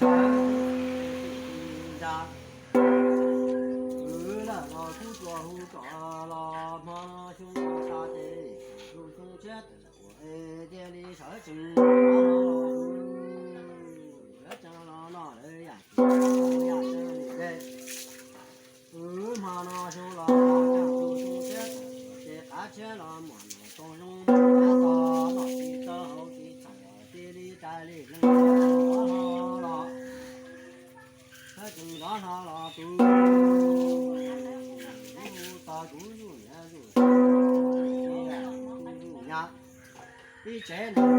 sawv ntxa. Kwv lawm los kub tsuas hu kom los hmo xyoo los tas ces hu xyoo tshiab tawm ua es cia li sawv tsees los, sawv tsees los no lawv yam tsis yam tsees li. Kwv hmo no xyoo los tas tsees hu xyoo tshiab tawm ces qav tshiab los muaj nuj tau zoo mus tab tom noj tsis tau haus tsis txhaum cia li tas li leej hlo los. Sawv tsees zov hlo los tus, kuv hu tos kuv zuj niam zuj txiv, zuj niam ib tsev neeg,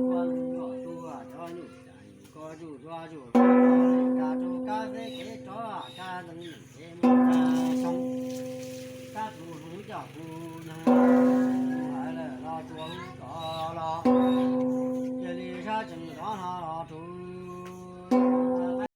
ua nws yuav tuag cov nyuj cas yus ko zuj zus zuj zus, cas rau kab teb kev rov kab leej neeg kev mus xyoo, kab tus hloov coj tus neeg, hais lawm los tsuas hu kom los, cia li sawv tsees zov hlo.